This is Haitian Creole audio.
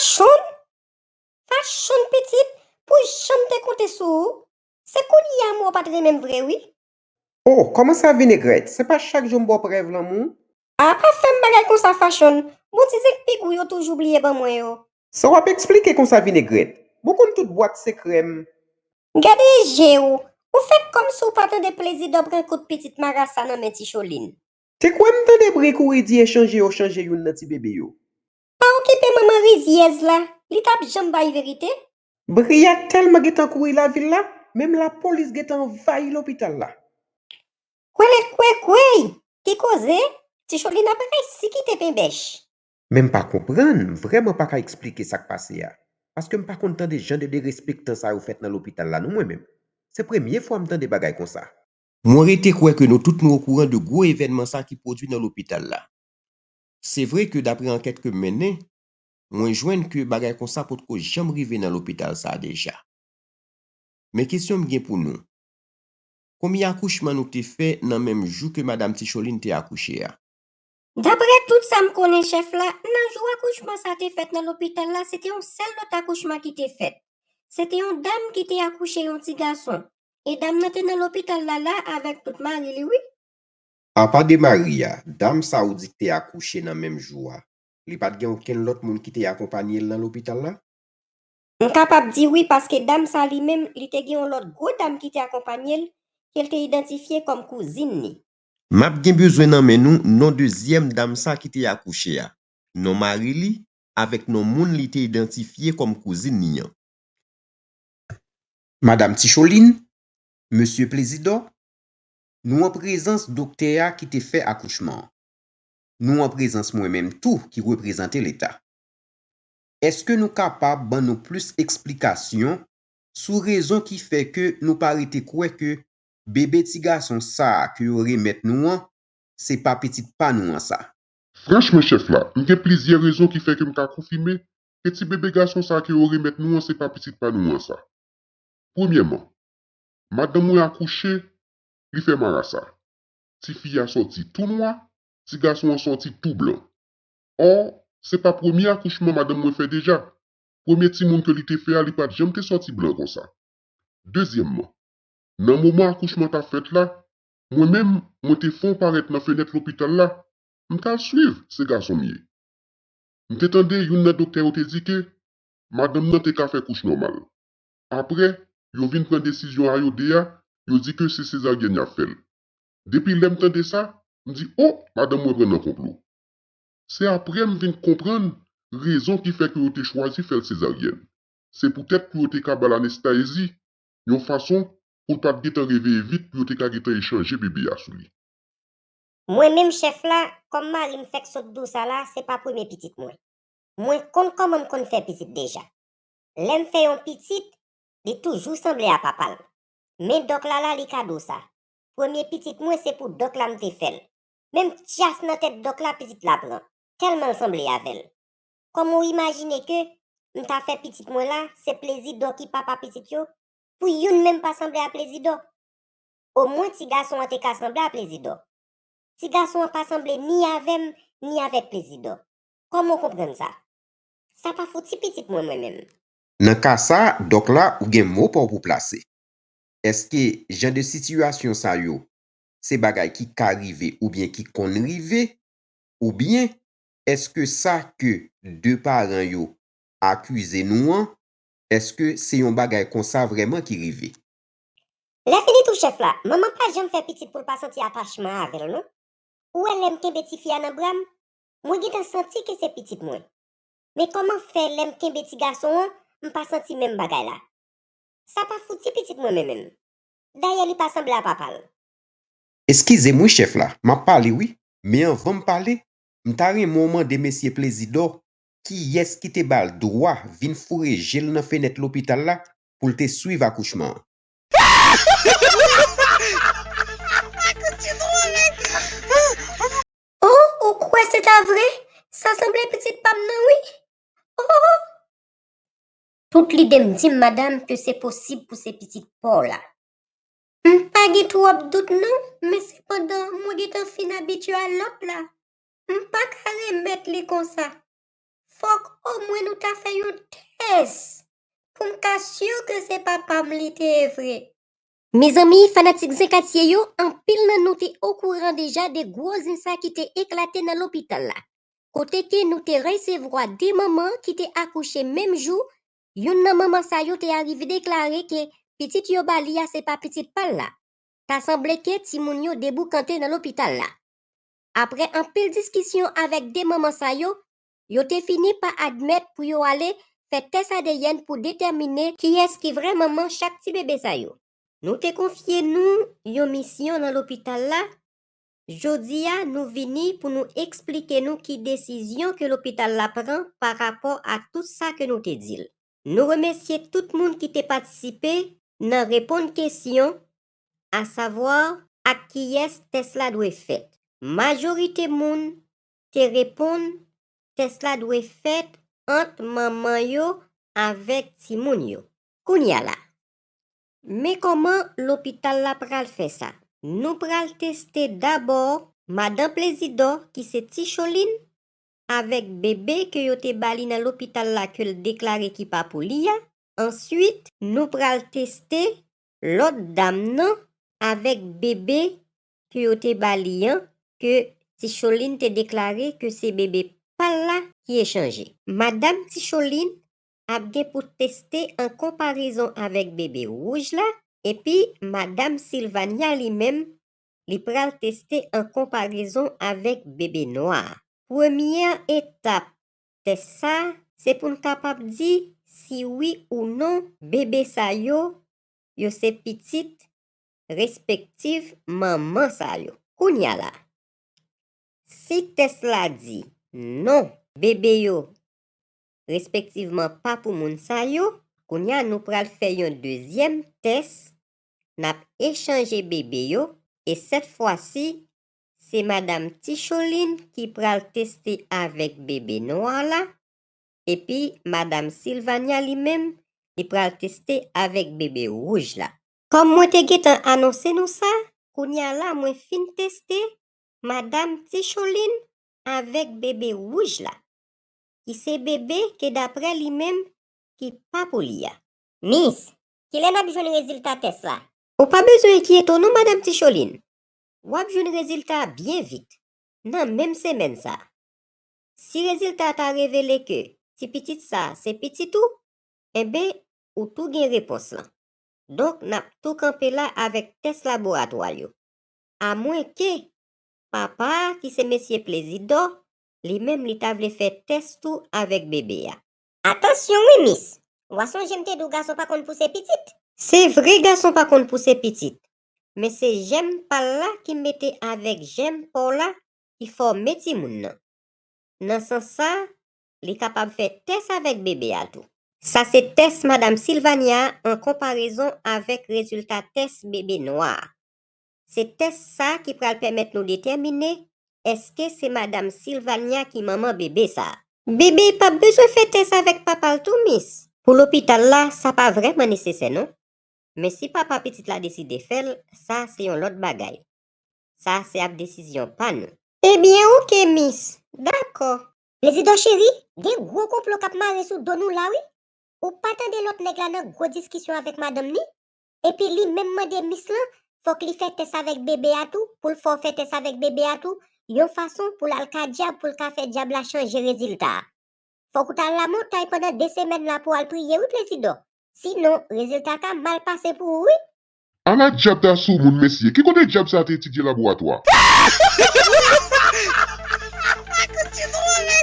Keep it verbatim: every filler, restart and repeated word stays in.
Fachonn? Fachonn pitit, pou jan m te konte sou ou, se kounye a m wè w pa t renmen m vre wi. Oh, kòman sa Vinegrèt? Se pa chak jou m ba w prèv lanmou? A pa fè m bagay konsa Fachonn, bon ti zenk pigou yo toujou bliye ban mwen yo. Sa w ap eksplike konsa Vinegrèt? Bon konn tout bwat sekrè m. Gade je w, ou fè kòmsi w pa tande Plezidò pran kout pitit marasa nan men Ti Cholin. Te kwè m tande bri kouri di e chanje yo chanje youn nan ti bebe yo. Pa okipe manman rizyèz la, li t ap janm bay verite. Bri a tèlman gentan kouri lavil la, menm lapolis gentan anvayi lopital la. Kwele kwekwey! Ki koze? Ti Cholin ap resi kite penbèch. Men m pa konprann, m vrèman pa ka eksplike sa k pase a. Paske m pa konn tande jan de derespektan sa yo fèt nan lopital la non mwen menm. Se premye fwa m tande bagay konsa. Mwen rete kwè ke nou tout nou okouran de gwo evènman sa ki pwodui nan lopital la. Se vre ke dapre ankèt ke m mennen, mwen jwenn ke bagay konsa potko janm rive nan lopital sa a deja. Men kesyon m gen pou nou, konbyen akouchman nou te fè nan menm jou ke madanm Ti Cholin te akouche a? Dapre tout sa m konnen chèf la, nan jou akouchman sa te fèt nan lopital la, se te yon sèl lòt akouchman ki te fèt. Se te yon dam ki te akouche yon ti gason. E dam nan te nan lopital la la avèk tout mari li wi. Apa de mari a, dam sa ou di k te akouche nan menm jou a, li pa t gen okenn lòt moun ki te akonpanye l nan lopital la? M kapab di wi paske dam sa li menm, li te gen yon lòt gwo dam ki te akonpanye l, ke l te idantifye kòm kouzin li. M ap gen bezwen nan men nou non dezyèm dam sa ki te akouche a, non mari li, avèk non moun li te idantifye kòm kouzin li an. Madanm Ti Cholin, Mesye Plezidò, nou an prezans doktè a ki te fè akouchman an. Nou an prezans mwen menm tou ki reprezante Leta. Èske nou kapab ban nou plis eksplikasyon sou rezon ki fè ke nou pa rete kwè ke bebe ti gason sa a ke yo remèt nou an, se pa pitit pa nou an sa? Franchman, chèf la, m gen plizyè rezon ki fè ke m ka konfime ke ti bebe gason sa a ke yo remèt nou an, se pa pitit pa nou an sa. Premyèman, madanm mwen akouche, li fè marasa. Tifi a sòti tou nwa, ti gason an sòti tou blan. Ò, se pa premye akouchman madanm mwen fè deja. Premye timoun ke li te fè a, li pa t janm te sòti blan konsa. Dezyèmman, nan moman akouchman t ap fèt la, mwen menm, mwen te fè yon parèt nan fenèt lopital la, m t al swiv, se gason m ye. M te tande youn nan doktè yo te di ke madanm nan te ka fè kouch nòmal. Apre, yo vin pran desizyon a yo de a, yo di ke se sezaryèn y ap fè l. Depi lè m tande sa, m di, o, madanm mwen pran nan konplo. Se apre m vin konprann rezon ki fè ke yo te chwazi fè l sezaryèn. Se poutèt pou yo te ka ba l anestezi, yon fason pou l pa t gentan reveye vit, pou yo te ka gentan echanje bebe a sou li. Mwen menm chèf la, kòm mari m fèk sot di w sa la, se pa premye pitit mwen. Mwen konn kòman m konn fè pitit deja. Lè m fè yon pitit, li toujou sanble a papa l. Men dòk la la, li ka di w sa. Premye pitit mwen, se pou dòk la m te fè l. Menm tyas nan tèt dòk la, pitit la pran, tèlman l sanble avè l. Kòman w imajine ke m ta fè pitit mwen la, se Plezidò ki papa pitit yo, pou youn menm pa sanble a Plezidò? Omwen ti gason an te ka sanble a Plezidò. Ti gason an pa sanble ni avè m, ni avèk Plezidò. Kòman w konprann sa? Sa pa fouti pitit mwen, mwen menm. Nan ka sa, dòk la, ou gen mo pa w pou plase. Èske jan de sitiyasyon sa yo, se bagay ki ka rive oubyen ki konn rive? Oubyen, èske sa ke de paran yo akize nou an, èske se yon bagay konsa vrèman ki rive? Lè fini tou chèf la, manman pa janm fè pitit pou l pa santi atachman avè l non. Ou wè lè m kenbe tifi a nan bra m, mwen gentan santi ke se pitit mwen. Men kòman fè lè m kenbe ti gason an, m pa santi menm bagay la? Sa pa fouti pitit mwen menm menm. Dayè li pa sanble a papa l. Eskize m wi chèf la, m ap pale wi, men anvan m pale, m ta renmen w mande mesye Plezidò kiyès ki te ba l dwa vin foure je l nan fenèt lopital la pou l te swiv akouchman an. Oh, ou kwè se ta vre? Sa sanble pitit pa m nan wi. Oh! Tout lide m di m madanm ke se posib pou se pitit pa w la. M pa gen twòp dout non, men sepandan mwen gentan fin abitye a lòt la. M pa ka remèt li konsa. Fòk omwen nou ta ka fè yon tès pou m ka si ke se papa m li te ye vre. Mezanmi, fanatik Zen Katye yo, anpil nan nou te okouran deja de gwo zen sa ki te eklate nan lopital la. Kote ke nou te resevwa de manman ki te akouche menm jou, youn nan manman sa yo te arive deklare ke pitit yo ba li a se pa pitit pa l la. Ta sanble ke timoun yo deboukante nan lopital la. Apre anpil diskisyon avèk de manman sa yo, yo te fini pa admèt pou yo ale fè tès A D N pou detèmine kiyès ki vrè manman chak ti bebe sa yo. Nou te konfye nou yon misyon nan lopital la. Jodi a, nou vini pou nou eksplike nou ki desizyon ke lopital la pran pa rapò a tout sa ke nou te di l. Nou remèsye tout moun ki te patisipe nan reponn kesyon, asavwa ak kiyès tès la dwe fèt. Majorite moun te reponn tès la dwe fèt ant manman yo avèk timoun yo. Kounye a la, men kòman lopital la pral fè sa. Nou pral teste dabò madan Plezidò ki se Ti Cholin avèk bebe ke yo te ba li nan lopital la ke l deklare ki pa pou li a. Answit, nou pral teste lòt dam nan avèk bebe ke yo te ba li an, ke Ti Cholin te deklare ke se bebe pa l la ki echanje. Madanm Ti Cholin ap gen pou teste an konparezon avèk bebe wouj la, epi madanm Silvania li menm, li pral teste an konparezon avèk bebe nwa a. Premyè etap tès sa, se pou n kapab di si wi ou non bebe sa yo, yo se pitit respektiv manman sa yo. Kounye a la, si tès la di non, bebe yo respektivman pa pou moun sa yo, kounye a nou pral fè yon dezyèm tès. N ap echanje bebe yo, e sèt fwa si, se madanm Ti Cholin ki pral teste avèk bebe nwa la, epi madanm Silvania li menm, li pral teste avèk bebe wouj la. Kòm mwen te gentan anonse nou sa, kounye a la mwen fin teste madanm Ti Cholin avèk bebe wouj la, ki se bebe ke daprè li menm ki pa pou li a. Mis, kilè n ap jwenn rezilta tès la? Ou pa bezwen enkyete w non, madanm Ti Cholin. W ap jwenn rezilta a byen vit, nan menm semèn sa a. Si rezilta a ta revele ke ti pitit sa a se pitit ou, enben, ou tou gen repons lan. Donk, n ap tou kanpe la avèk tès laboratwa yo. Amwenke papa a, ki se mesye Plezidò, li menm li ta vle fè tès tou avèk bebe a. Atansyon wi, mis! W a sonje m te di w gason pa konn pouse pitit? Se vre gason pa konn pouse pitit, men se jèm pa l la ki mete avèk jèm pa w la ki fòme timoun nan. Nan sans sa, li kapab fè tès avèk bebe a tou. Sa se tès madanm Silvania an konparezon avèk rezilta tès bebe nwa a. Se tès sa ki pral pèmèt nou detèmine èske se madanm Silvania ki manman bebe sa a. Bebe p ap bezwen fè tès avèk papa l tou, mis. Pou lopital la, sa pa vrèman nesesè non. Men si papa pitit la deside fè l, sa se yon lòt bagay. Sa se ap desizyon pa nou. Ebyen, oke, mis. Dakò. Plezidò cheri, gen gwo konplo k ap mare sou do nou la, wi. Ou pa tande lòt nèg la nan gwo diskisyon avèk madanm ni? Epi li menm mande mis lan, fòk li fè tès avèk bebe a tou, pou l fè w fè tès avèk bebe a tou, yon fason pou l al ka dyab, pou l ka fè dyab la chanje rezilta a. Fòk ou t al lamontay pandan de semèn la pou w al priye, wi, Plezidò. Sinon, rezilta ka mal pase pou ou, wi. Ala dyab ta sou moun, mesye. Ki kote dyab sa te etidye laboratwa?